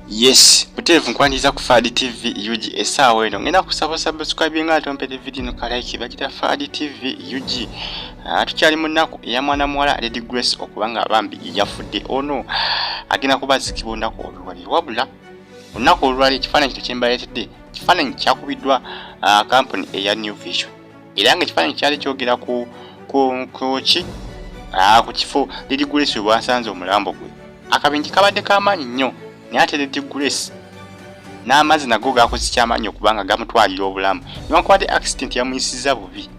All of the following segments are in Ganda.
Yes, butereevu nkwaniriza ku Fadi TV UG. Essaawa eno ngenda kusaba subscribe nga atompere video no kalike. Bagita Fadi TV UG. Tukyali mu nnaku eya mwana muwala Lady Grace okuba nga bambi yafudde. Ono agenda kuba azikibwa olunaku olwaleero, wabula olunaku olwaleero ekifaananyi kino kyembaleetedde kifaananyi kyakubiddwa kampuni eya New Vision, era nga ekifaananyi kyali kyogera ku ku ki ku kifo Lady Grace we bwasanze omulambo gwe. Akabenje kabadde k'amaanyi nnyo, naye ate Lady Grace n'amazzi nago gakoze kyamaanyi okubanga gamutwalira obulamu, newankubadde accident yamuyisizza bubi,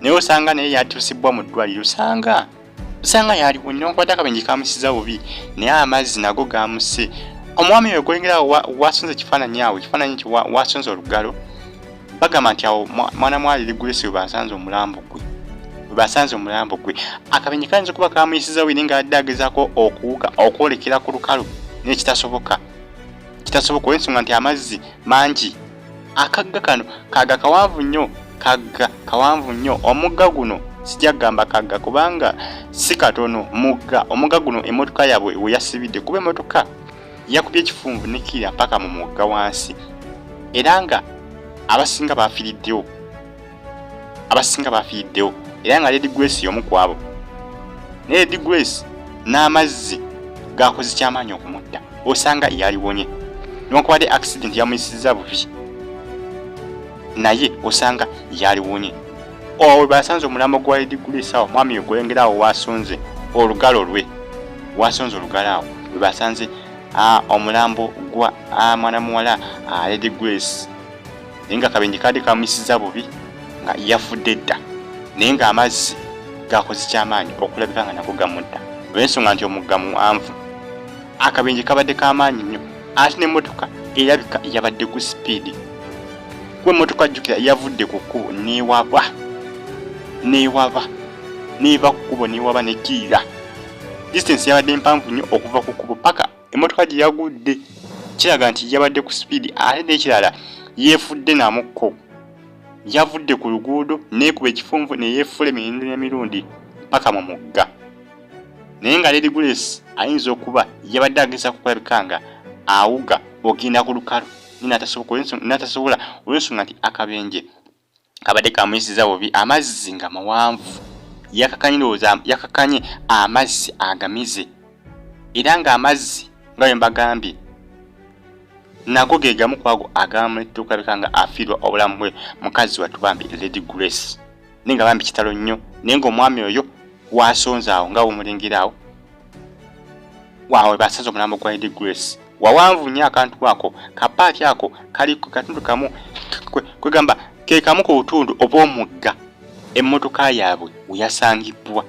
Naye osanga naye yatuusibwa mu ddwaliro, osanga yaliwo, newankubadde akabenje kamuyisizza bubi, naye amazzi nago gamuse. Omwami oyo gwolengera wasonze ekifaananyi awo, ekifaananyi ekyo wasonze olugalo, bagamba nti awo mwana mwali Lady Grace we basanze omulambo gwe, we basanze omulambo gwe. Akabenje kayinza okuba kamuyisiza wini nga adde agezaako okuwuga okwolekera ku lukalu, naye kitasoboka, kitasoboka olw'ensonga nti amazzi mangi. Akagga kano kagga kawanvu nnyo, kagga kawanvu nnyo. Omugga guno sijja kugamba kagga kubanga si katono, mugga. Omugga guno emmotoka yaabwe we yasibidde, kuba emmotoka yakubye ekifunvu nekkirira mpaka mu mugga wansi, era nga abasinga bafiiriddewo, abasinga bafiiriddewo, era nga Lady Grace y'omu ku abo. Naye Lady Grace n'amazzi gakoze kyamaanyi okumutta, osanga yaliwonye, newankubadde accident yamuyisizza bubi, naye osanga yaliwonye. Awo basanze omulambo gwa Lady Grace awo, mwami gwolengera awo wasonze olugalo lwe, wasonze olugalo awo we basanze omulambo gwa mwana muwala Lady Grace. Naye nga akabenje kaadde kamuyisizza bubi nga yafudde dda, naye ng'amazzi gakoze kyamaanyi okulabika nga nago gamutta, olw'ensonga nti omugga muwanvu. Akabenje kabadde kamaanyi nnyo, ate n'emmotoka erabika yabadde ku sipiidi, kuba emmotoka jjukira yavudde ku kkubo newaba, newaba, neva ku kkubo newaba nekkirira. Distance yabadde mpanvu nnyo okuva ku kkubo paka emmotoka gye yagudde, kiraga nti yabadde ku sipiidi. Ate n'ekirala, yeefudde namukko, yavudde ku luguudo neekuba ekifunvu neyeefula emirundi n'emirundi paka mu mugga. Naye nga Lady Grace ayinza okuba yabadde agezaako okulabika nga awuga ogenda ku lukalu, naye n'atasobola olw'ensonga nti akabenje kabadde kamuyisiza bubi. Amazzi nga mawanvu, yakakanye, ndowooza yakakanye amazzi agamize, era ng'amazzi nga bwe mbagambye nago ge gamu ku ago agamuleetera okulabika nga afiirwa obulamu bwe, mukazi wattu bambi Lady Grace. Naye nga bambi kitalo nnyo. Naye ng'omwami oyo wasonze awo nga bw'omulengera awo, waawe basanze omulambo gwa Lady Grace. Wawanvu nnyo akantu ako, kapaati ako kali ku katundu kamu, kwegamba ke kamu ku butundu obw'omugga emmotoka yaabwe we yasangibwa.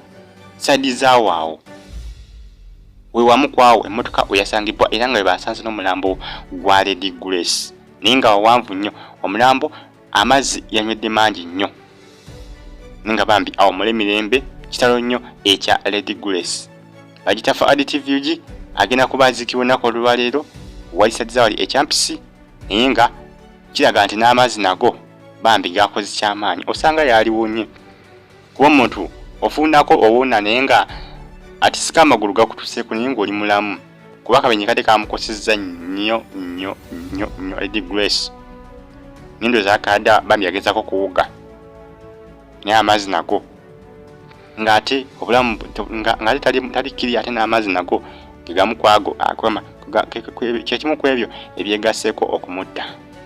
Side zaawo awo we wamu ku awo emmotoka we yasangibwa, era nga we basanze n'omulambo gwa Lady Grace. Naye nga wawanvu nnyo omulambo, amazzi yanywedde mangi nnyo. Naye nga bambi awo mule mirembe. Kitalo nnyo ekya Lady Grace. Bagita Fuad TV UG. Agenda kuba aziikibwa olunaku olwaleero walisadiza wali ekyampisi, naye nga kiraga nti n'amazzi nago bambi gakoze kyamaanyi, osanga yaliwonye, kuba omuntu ofuunako owona, naye nga atisika amagulu gakutuseeko, naye ng'oli mulamu, kuba akabenje kade kamukosezza nnyo nnyo nnyo nnyo Lady Grace. Nindowooza akada bambi yagezaako kuwuga, naye amazzi nago ng'ate obulamu ng'ate tali kkiri, ate n'amazzi nago gegamu ku ago, kyekimu ku ebyo ebyegaseeko okumutta.